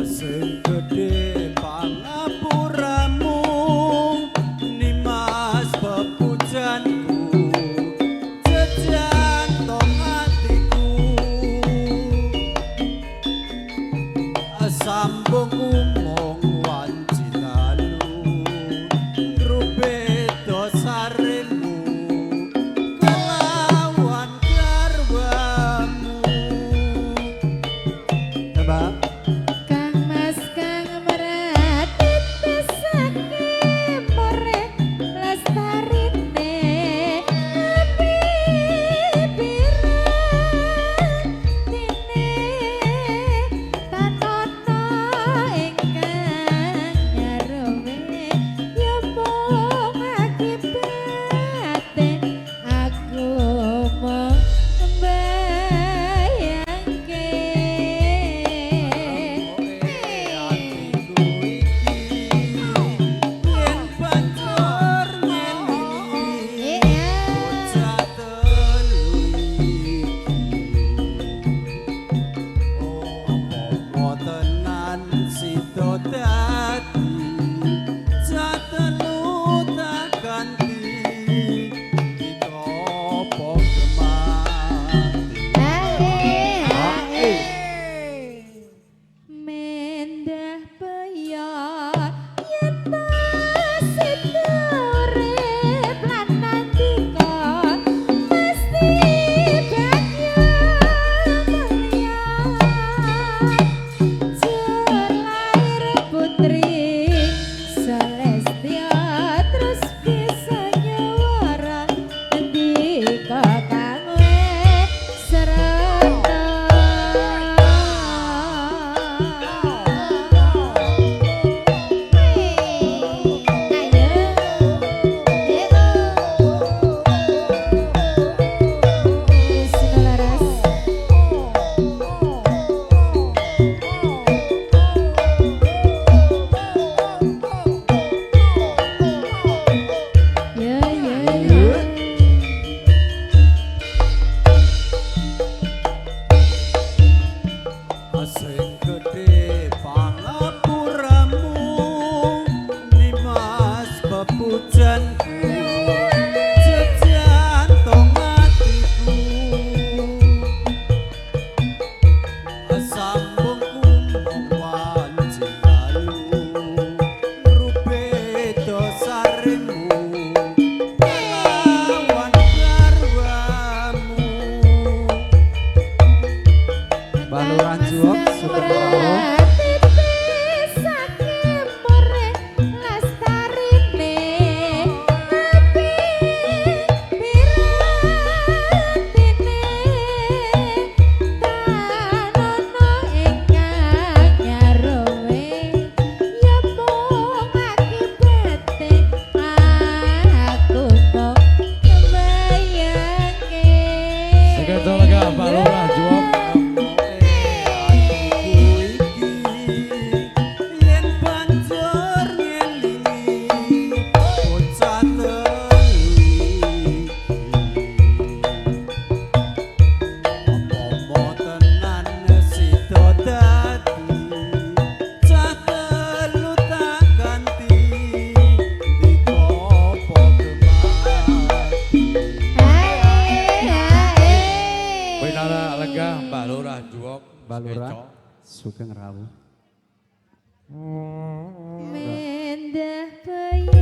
Sing gedhe pangapuramu Nimas pepujanku jejantung atiku sambung mung wanci dalu ngrupe dosaremu kelawan garwamu. Ya, Mbak. Kang Mas kang meratitesake more lestarine api piratine tanono ingkang nyaruwe ya mung akibate aku mung mbayangke. Atiku iki yen banjur ngelingi bocah telu iki apa tenan sida dadi cah telu tak ganti ditopo gemati. Ae ae mendah peyot yen sida urip lan nandika mesti bagya mulya jur lair putri Celestia terus bisa nyuwara ndika kang wis srana. Ayo Sinolaras. Ya ya ya. Sing gedhe pangapuramu Nimas pepujanku jejantung atiku sambung mung wanci dalu ngrupe dosaremu kelawan garwamu. Mbah Lurah Juwok, sugeng rawuh. Sekeca lega Pak Lurah Juwok. Atiku iki yen banjur ngelingi bocah telu iki apa tenan sida dadi cah telu tak ganti ditopo gemati. Winara lega Mbah Lurah Juwok. Mbah Lurah sugeng rawuh. Mendah peyot.